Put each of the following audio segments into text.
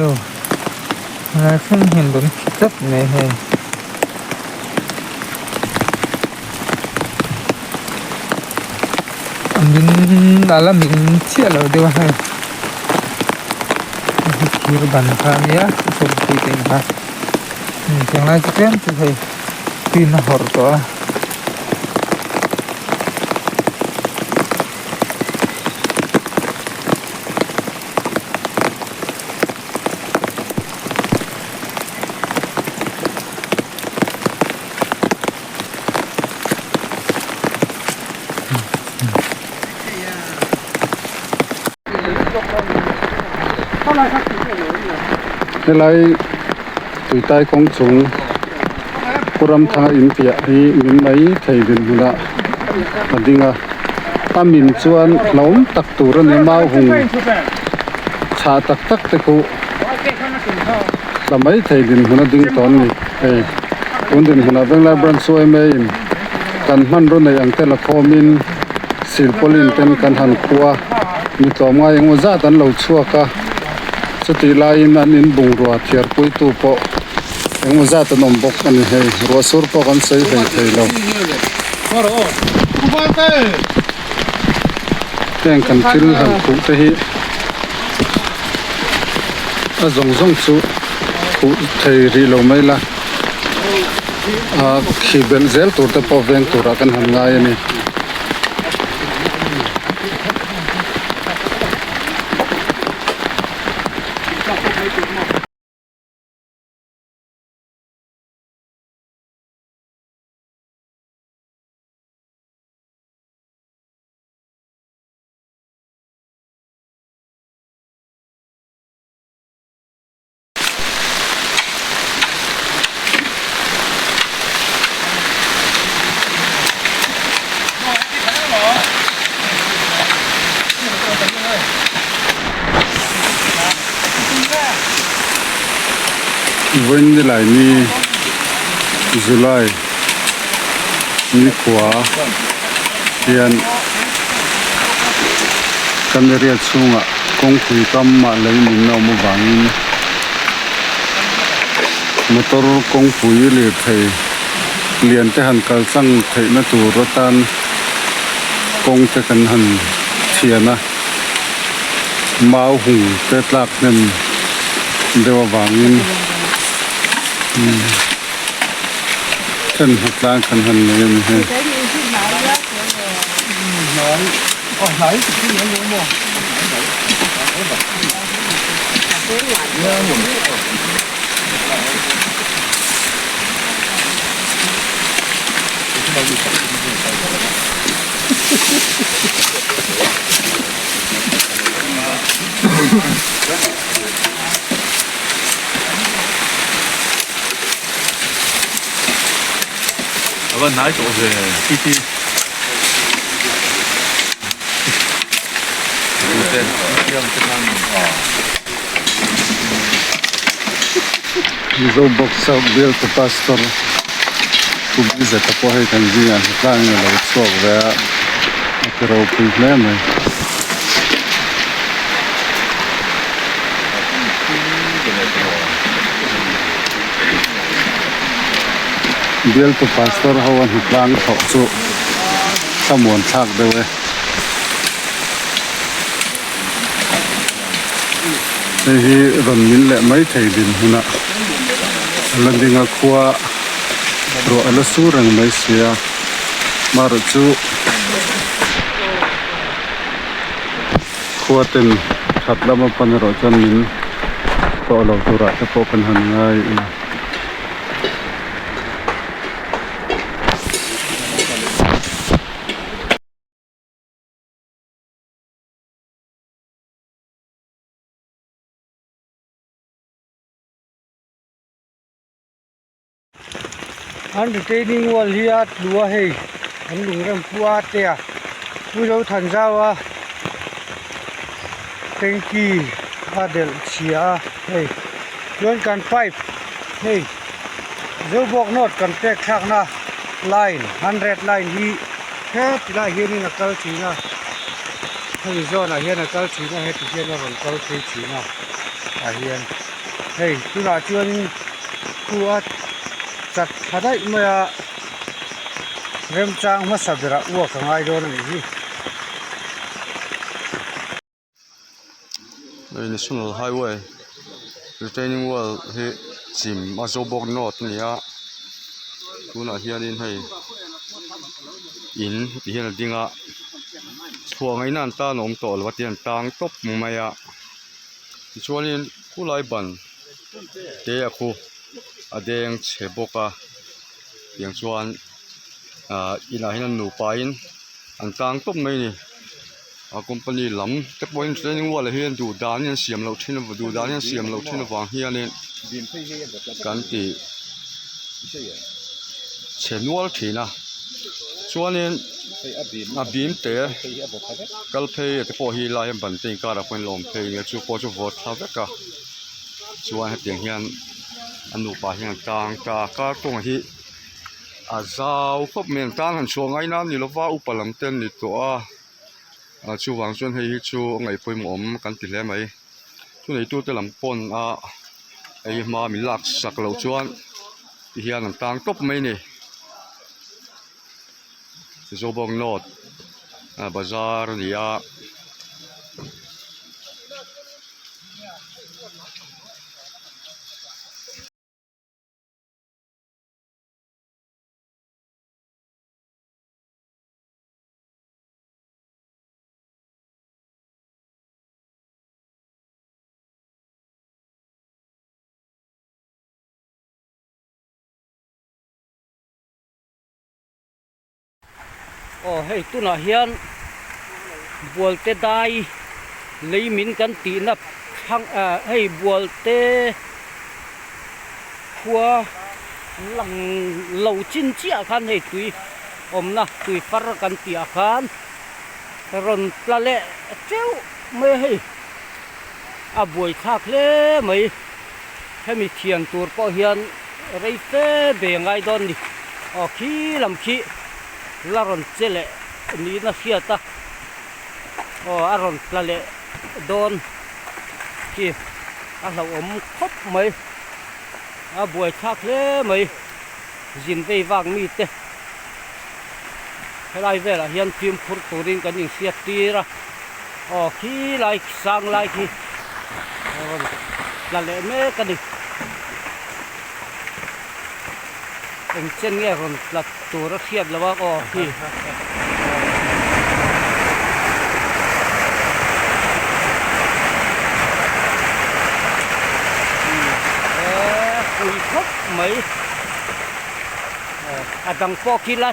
lo helai thleng hian rawn khi tlat mai hei. A min a la min chiah lo deuh a hei hei thir ban kha a nia sawmpui te kha tiang lai chu tlem chu hei tuiin a hawrh tawh a. Helai tuitai kawng chung pu Ramthanga in piah hi min mai thei dinhmunah a ding a a min chuan hlauhawm tak tur a ni mau hung chhah tak tak te khu tla mai thei dinhmun a ding tawh a ni hei tun dinhmunah Venglai Branch yma in kan hmanraw neih ang te la khawmin silpawlin ten kan han khuh a mi tlawmngai engemaw zat an lo chhuak a chutih laiin an in bungrua thiarpuitu pawh engemaw zat an awm bawk a ni hei ruah sur pawh kan sawi hlei thei lo heng kan thil han khuh te hi a zawng zawng chu khuh thei rih lo mai la ah khi belh zel tur te pawh veng turah kan han ngai a ni. Vawiin nilai ni July nikhua hian kan area chhungah kawngpui kam ah lei min a awm avangin motor kawngpui lirthei lian te han kal tlang theihna tur atan kawng te kan han thian a mau hung te tlak hnem deuh avangin then hmu tlang kan han nei a ni hei. Mizo boxer bial tu pastor Pu Bizet-a pawh hei kan zingah hlangin a lo chhuak ve a a ti ropui hle mai. Bialtu pastor ho a hnutlang thawh chu thlamuan thlak deuh e. Hei hi rawn min leh mai thei dinhmunah a la ding a khua ruah a la sur reng mai sia marawh chu khua ten that lama pan erawh chuan min tawh lo turah te pawh kan han ngai a ni. An retaining wall hi a tlu a hei an lungrem pua te a pu zo than zau a tanky a delh chhia a hei chuan kan pipe hei zobawk note kan pek thlakna line hundred line hi heti lai hianin a kal thin a hemi zawnah hian a kal thin a heti hian a rawn kal phei thin a tah hian. Hei tunah chuanin khu a chat thla daih mai a, remchang hmasa berah uak a ngai dawn a nih hi. Hei national highway retaining wall hi chim a zo bawk north a ni a tunah hianin hei in ti hian a ding a chhuah ngaihna an tan a awm tawh lo a ti an tang tawp mai a tichuanin khulai ban te a khu a deng chhe bawk a tiang chuan ah inah hian an nupa in an tang tawp mai a ni. A company lam te pawhin training wall ah hian duh danin an siam loh thin duh danin an siam loh thin avang hianin kan ti chhe nual thin a chuanin a bim te kal phei te pawh hi lai hian ban te inkarah pawhin a awm phei nia chu pawh chu vawt thla vek a chuan hetiang hian a nupa hian an tang ta a kar kawngah hi. A zau khawp mai an tan han chhuah ngai nan ni lova upa lam te an ni tawh a ah chuvang chuan hei hi chu a ngaih pawimawh awm kan ti hle mai thuneitu te lam pawn a hei hma min lak sak loh chuan ti hian an tang tawp mai a ni Zobawk north ah bazar a ni a. Aw hei tunah hian bualte dai lei min kan tihna thlang ah hei bualte khua lang lo chin chiah khan hei tui awmna tui far kan tih ah khan rawn tla leh teuh mai a hei a buai thlak hle mai hemi thian tur pawh hian rei fe be ngai dawn ni aw khi lam khi la rawn che leh niin a hriat a aw a rawn tla leh dawn khi a hlauhawm khawp mai a buai thlak hle mai zin vei vak mite helai velah hian fimkhur turin kan inhriat tir a aw khi lai sang lai khi a rawn tla leh mek a ni eng chen nge rawn tla tur a hriat loh a aw khi. Pui khawp mai a dang pawh khi la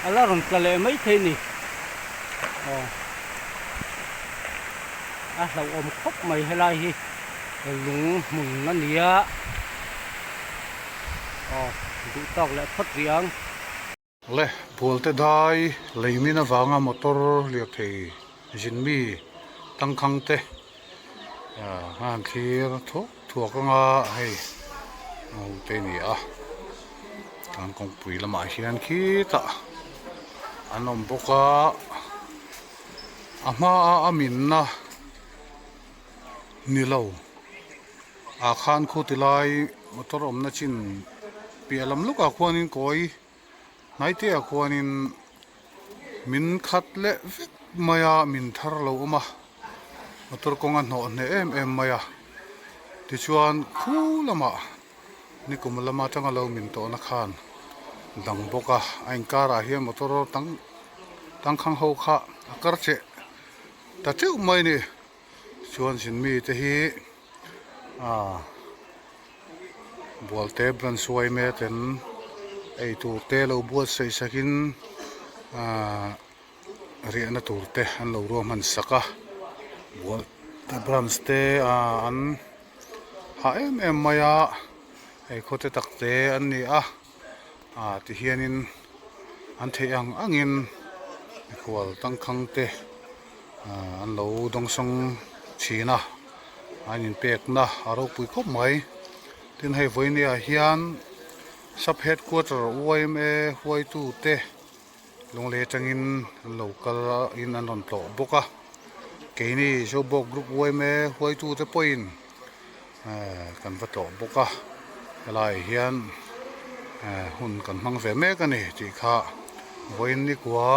a la rawn tla leh maithei a ni aw a hlauhawm khawp mai helai hi lung hmun a ni a aw duh tawk leh phawt rih ang. Le Bualte dai lei min avanga motor lirthei zin mi tangkhang te a han thlir thuak thuak anga hei a ho te a ni a chuan kawngpui lamah hian khitah an awm bawk a a hmaa a minna ni lo ah khan khu ti lai motor awmna chin piah lam lawkah khuanin kawi hnai te ah khuanin min khat leh vek mai a min thar lo awm a motor kawng a hnawh hneh em em mai a tichuan khu lamah nikum lama atanga lo min tawhna khan dang bawk a a inkarah hian motor tang tangkhang ho kha a kar cheh ta teuh mai a ni. Chuan zin mite hi ah bualte branch yma ten ei tur te lo buatsaih sakin ah riahna tur te an lo ruahman sak a bualte branch te ah an hah em em mai a hei khaw te tak te an ni a ah tihianin an theih ang angin mikhual tangkhang te. An lo dawngsawng thin a an inpekna a ropui khawp mai tin hei vawinia hian sub headquarter yma huaitu te lunglei atangin an lo kal in an rawn tlawh bawk a keini zobawk group yma huaitu te pawhin. Kan va tlawh bawk a helaiah hian hun kan hmang ve mek a ni tih kha vawiin nikua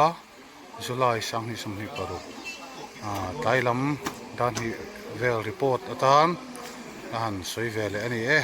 July 2026 tlai lam dan hnih vel report atan a han sawi ve leh a ni e.